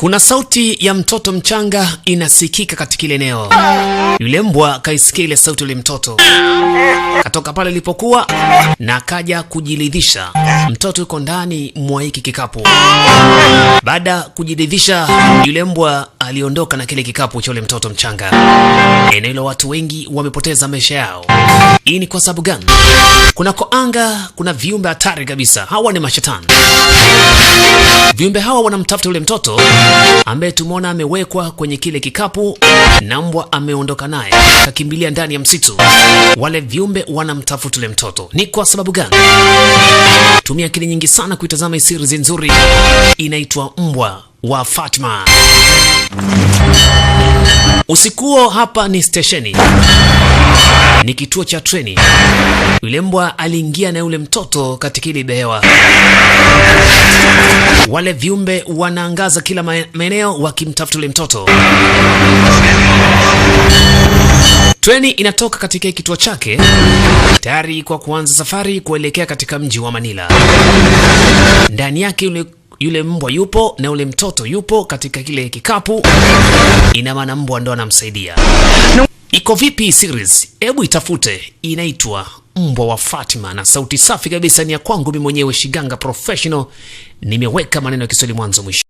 Kuna sauti ya mtoto mchanga inasikika katika ile eneo. Yule mbwa kaisikia ile sauti yule mtoto, katoka pale ilipokuwa na akaja kujiridhisha mtoto yuko ndani mwa hiki kikapu. Baada ya kujiridhisha, yule mbwa aliondoka na kile kikapu cha yule mtoto mchanga. Eneo hilo watu wengi wamepoteza maisha yao. Hii ni kwa sababu gani? Kunako anga kuna viumbe hatari kabisa, hawa ni mashetani. Viumbe hawa wanamtafuta yule mtoto ambaye tumeona amewekwa kwenye kile kikapu na mbwa ameondoka naye kakimbilia ndani ya msitu. Wale viumbe wanamtafuta yule mtoto, ni kwa sababu gani? Tumia akili nyingi sana kuitazama hii series nzuri, inaitwa Mbwa wa Fatma. Usikuo hapa ni stesheni, ni kituo cha treni. Yule mbwa aliingia na yule mtoto katika ile behewa. Wale viumbe wanaangaza kila maeneo wakimtafuta yule mtoto. Treni inatoka katika kituo chake tayari kwa kuanza safari kuelekea katika mji wa Manila. Ndani yake yule mbwa yupo na yule mtoto yupo katika kile kikapu. Ina maana mbwa ndo anamsaidia. Iko vipi series? Hebu itafute, inaitwa Mbwa wa Fatima, na sauti safi kabisa ni ya kwangu mimi mwenyewe Shiganga Professional. Nimeweka maneno ya Kiswahili mwanzo mwisho.